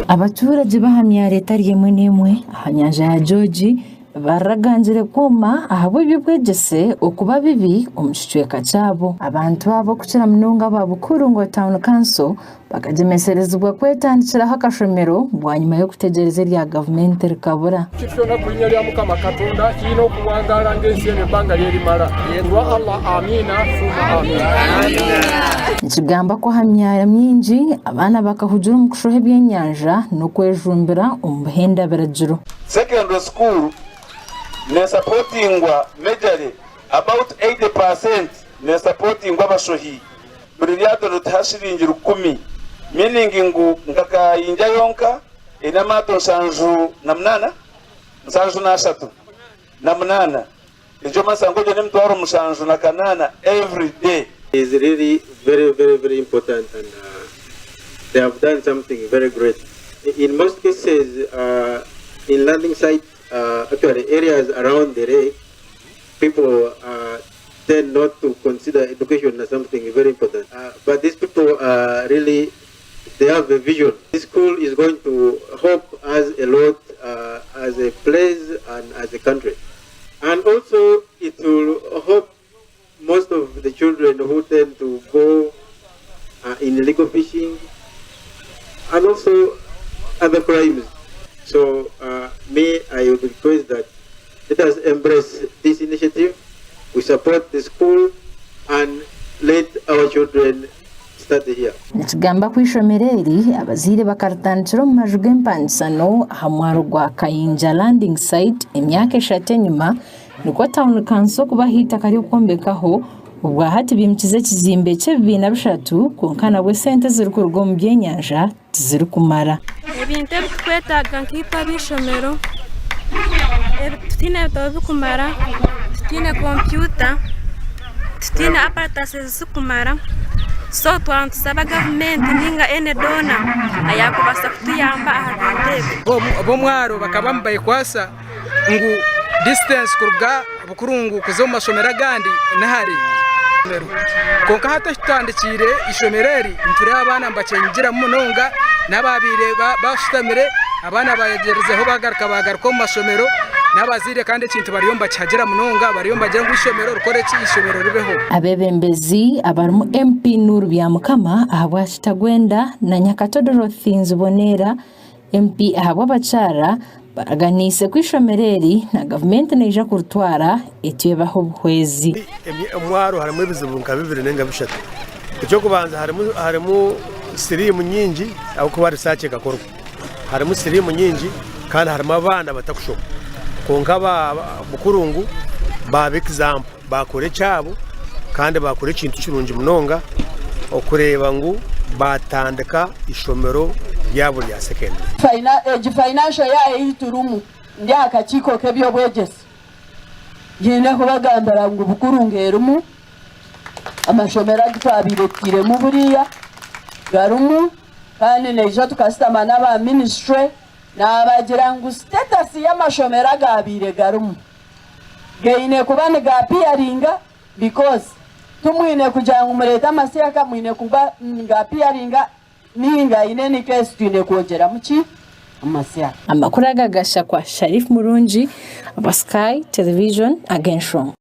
Abaturage b'aha myaro etari emwe n'emwe aha nyanja ya George baragangire kwoma ahabw'eby'obwegyese okuba bibi omu kicweka kyabo. Abantu aba okukira munonga aba Bukurungo Town Council bakagyemeserezibwa kwetandikiraho akashomero bwanyima y'okutegyereza erya gavumenti rikabura. Buri kyona ku inya rya Mukama Katonda kiine okuwangaara ng'ensi eno ebbanga lyerimara. Kulwa Allah Amiina thumma Amiina. Nikigambwa ku aha myaro mingi abaana bakahugira omu kushoha ebyenyanja n'okwejumbira omu buhenda biragiro. Secondary school nesapotingwa majorly about 80% nesapotingwa abashohi. Buri ryato nirituha shiringi rukumi meaning ngu nka Kayinja yonka eine amaato 78, 73 egyo masango egyo n'emitwaro 78 every day. Is really very very very important and they have done something very great in most cases in landing site actually areas around the lake people tend not to consider education as something very important but these people are really they have a vision this school is going to help us a lot as a place and as a country and also it will help most of the children who tend to go in illegal fishing and also other crimes. So me, I would request that let us embrace this initiative. We support the school and let our children study here. Nikigambwa ku eishomero eri abazaire bakaritandikira omu maju g'empangisano aha mwaro gwa Kayinja Landing Site emyaka eshatu enyima nikwo tauni kanso kubaha eitaka ry'okwombekaho obwahati baimukize ekizimbe ky'ebibiina bishatu kwonka nabwo esente ezirikuruga omu by'enyanja tizirikumara. Ebintu ebi tukwetaaga nkaitwe ab'eishomero tutaine bitabo birikumara, tutaine kompyuta, tutaine aparatasi ezirikumara, so twaba nitusaba gavumenti ninga any donor ayaakubaasa kutuyamba aha bintu ebi. Ab'omwaro bakaba nibekwasa ngu distance kuruga Bukurungu kuza omu mashomero agandi ni hare. Kwonka hati ahu tutandikiire eishomero eri nitureeba abaana nibakyenyigiramu munonga n'abaabaire bashutamire abaana baayegyerizeho baagaruka baagaruka omu mashomero n'abazaire kandi ekintu bariyo nibakihagira munonga bariyo nibagira ngu eishomero rikore ki eishomero ribeho. Abeebembezi abarimu MP Noor Byamukama ahabwa Kitagwenda na Nyakato Dorothy Nziboneera MP ahabw'abakyara baraganiise ku eishomero eri na gavumenti neija kuritwara etyo ebahe obuhwezi. Omwaro harimu ebizibu nka bibiri ninga bishatu. Eky'okubanza harimu harimu siriimu nyingi ahabw'okuba risaaki ekakorwa. Harimu siriimu nyingi kandi harimu abaana batakushoma. Kwonka aba bukurungu baaba egizampo baakora ekyabo kandi baakora ekintu kirungi munonga okureeba ngu baatandika eishomero ryabo rya sekendure. Egi financial year ei turimu ndi aha kakiiko k'eby'obwegyese nyine kubagambira ngu Bukurunga erimu, amashomero agu twabaire tutairemu buriya garimu kandi naija tukashutama n'aba minisitule naabagira ngu status y'amashomero agaabaire garimu gaine kuba nigapiyaringa because timwine kugira ngu mureete amasyaka mwine kuba nigapiyaringa ninga in any case twine kwongyeramu ki amasyaka. Amakuru aga gashakwa Sharif Murungi aba Sky Television ag'enshonga.